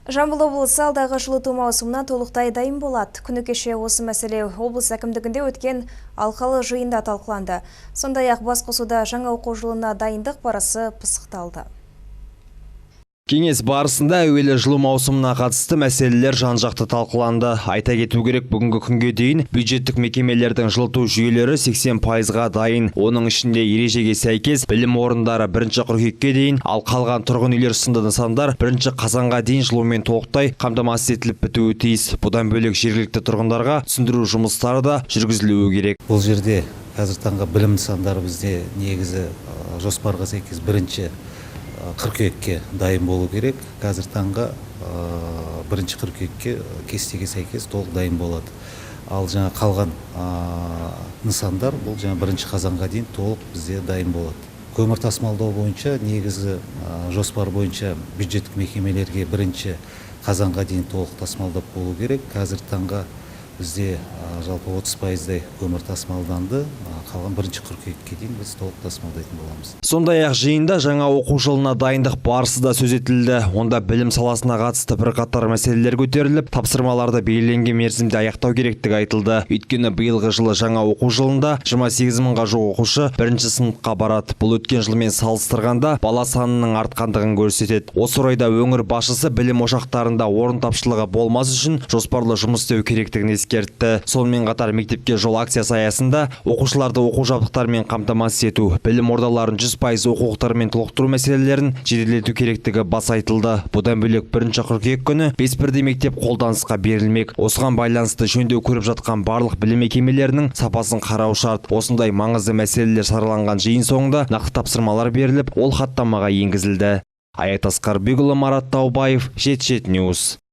Жамбыл облысы алдағы жылыту маусымына толықтай дайын болады. Күні кеше осы мәселе облыс әкімдігінде өткен алқалы жиында талқыланды. Сондай-ақ басқосуда жаңа оқу жылына дайындық барысы пысықталды. Кеңес барысында әуелі жылу маусымына қатысты мәселелер жан-жақты талқыланды. Айта кету керек, бүгінгі күнге дейін бюджеттік мекемелердің жылыту жүйелері 80%-ға дайын. Оның ішінде ережеге сәйкес білім орындары 1 қыркүйекке дейін, ал қалған тұрғын үйлер сынды нысандар 1 қазанға дейін жылумен толықтай қамтамасыз етіліп бітуі тиіс. Бұдан бөлек, жергілікті тұрғындарға түсіндіру жұмыстары да жүргізілуі керек. Бұл жерде қазіргі таңға білім нысандары бізде негізі жоспарға сәйкес 1 қыркүйекке дайын болу керек. Қазіргі таңға 1 қыркүйекке кестеге сәйкес толық дайын болады. Ал жаңа қалған нысандар бұл жаңа 1 қазанға дейін толық бізде дайын болады. Көмір тасымалдау бойынша негізі жоспар бойынша бюджеттік мекемелерге 1 қазанға дейін толық тасымалдап болу керек. Қазіргі таңға бізде жалпы 30%-дай көмір тасымалданды. Қалған 1 қыркүйекке дейін біз толық тасымалдайтын боламыз. Сондай-ақ жиында жаңа оқу жылына дайындық барысы да сөз етілді. Онда білім саласына қатысты бірқатар мәселелер көтеріліп, тапсырмаларды белгіленген мерзімде аяқтау керектігі айтылды. Өйткені биылғы жылы жаңа оқу жылында 28 мыңға жуық оқушы бірінші сыныпқа барады. Бұл өткен жылмен салыстырғанда бала санының артқандығын көрсетеді. Осы орайда өңір басшысы білім ошақтарында орын тапшылығы болмас үшін жоспарлы жұмыс істеу керектігін ескертті. Сонымен қатар «Мектепке жол» акциясы аясында оқушыларды оқу жабдықтарымен қамтамасыз ету, білім ордаларын 100% оқулықтармен толықтыру мәселелерін жеделдету керектігі баса айтылды. Бұдан бөлек, 1 қыркүйек күні бес бірдей мектеп қолданысқа берілмек. Осыған байланысты жөндеу көріп жатқан барлық білім мекемелерінің сапасын қарау шарт. Осындай маңызды мәселелер сараланған жиын соңында нақты тапсырмалар беріліп, ол хаттамаға енгізілді. Аят Асқарбекұлы, Марат Таубаев, 77 News.